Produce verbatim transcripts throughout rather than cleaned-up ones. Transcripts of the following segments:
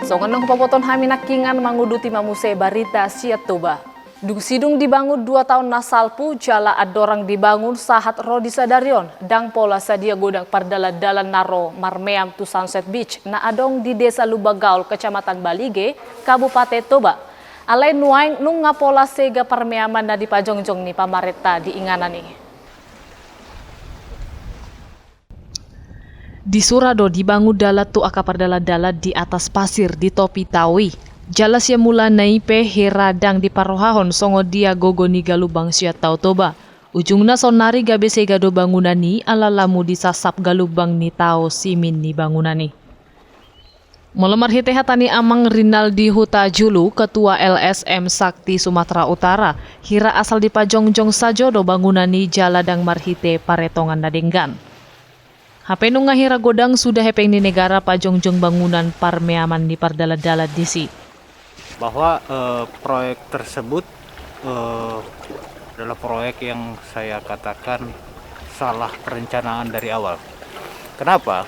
Songon naung hupabotohon hami nangkiningan, manguduti ma muse barita sian Toba. Dung sidung dibangun dua taon na salpu, jala andorang dibangun sahat ro di sadari on, ndang pola sadia godang pardalandalan na ro marmeam tu Sunset Beach na adong di Desa Lumban Gaol, Kecamatan Balige, Kabupaten Toba. Alai nuaeng nunga pola sega parmeaman na dipajongjong ni pamarenta di inganan i. Disura do dibangun dalan tu angka pardalandalan di atas pasir di topi tao i. Jala sian mulana i pe hira ndang diparrohahon songon dia gogo ni galumbang sian Tao Toba. Ujungna saonnari gabe sega do bangunan i ala lam disasap galumbang ni tao simin ni bangunan i. Molo marhite hata ni Amang Rinaldi Hutajulu, Ketua L S M Sakti Sumatera Utara, hira asal dipajongjong sajo do bangunan i jala ndang marhite paretongan na denggan. Hape nunga hira godang suda hepeng ni negara pajongjong bangunan parmeaman ni pardalandalan disi. Bahwa, eh, proyek tersebut, eh, adalah proyek yang saya katakan salah perencanaan dari awal. Kenapa?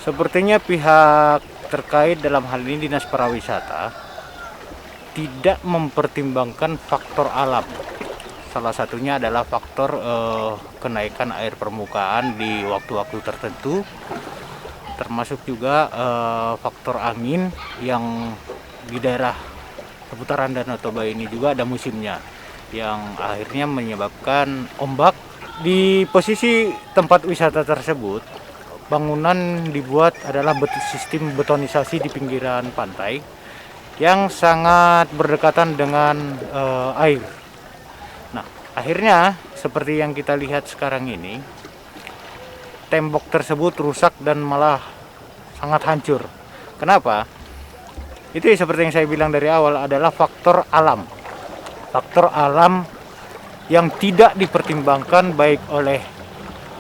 Sepertinya pihak terkait, dalam hal ini Dinas Pariwisata, tidak mempertimbangkan faktor alam. Salah satunya adalah faktor, eh, kenaikan air permukaan di waktu-waktu tertentu, termasuk juga, eh, faktor angin yang di daerah seputaran Danau Toba ini juga ada musimnya, yang akhirnya menyebabkan ombak. Di posisi tempat wisata tersebut, bangunan dibuat adalah bet-, sistem betonisasi di pinggiran pantai yang sangat berdekatan dengan, eh, air. Nah, akhirnya seperti yang kita lihat sekarang ini, tembok tersebut rusak dan malah sangat hancur. Kenapa? Itu ya, seperti yang saya bilang dari awal, adalah faktor alam. Faktor alam yang tidak dipertimbangkan baik oleh,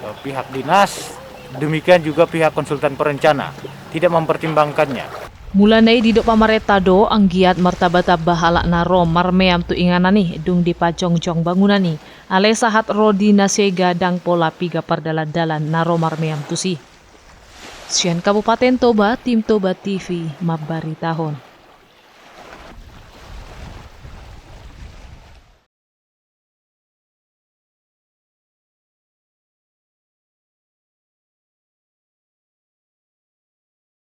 eh, pihak dinas, demikian juga pihak konsultan perencana. Tidak mempertimbangkannya. Mulana i didok pamarenta do anggiat martambatamba halak na ro marmeam tu inganan i dung dipajongjong bangunan i. Alai sahat ro di na sega ndang pola piga pardalandalan na ro marmeam tusi. Sian Kabupaten Toba, Tim Toba T V mambaritahon.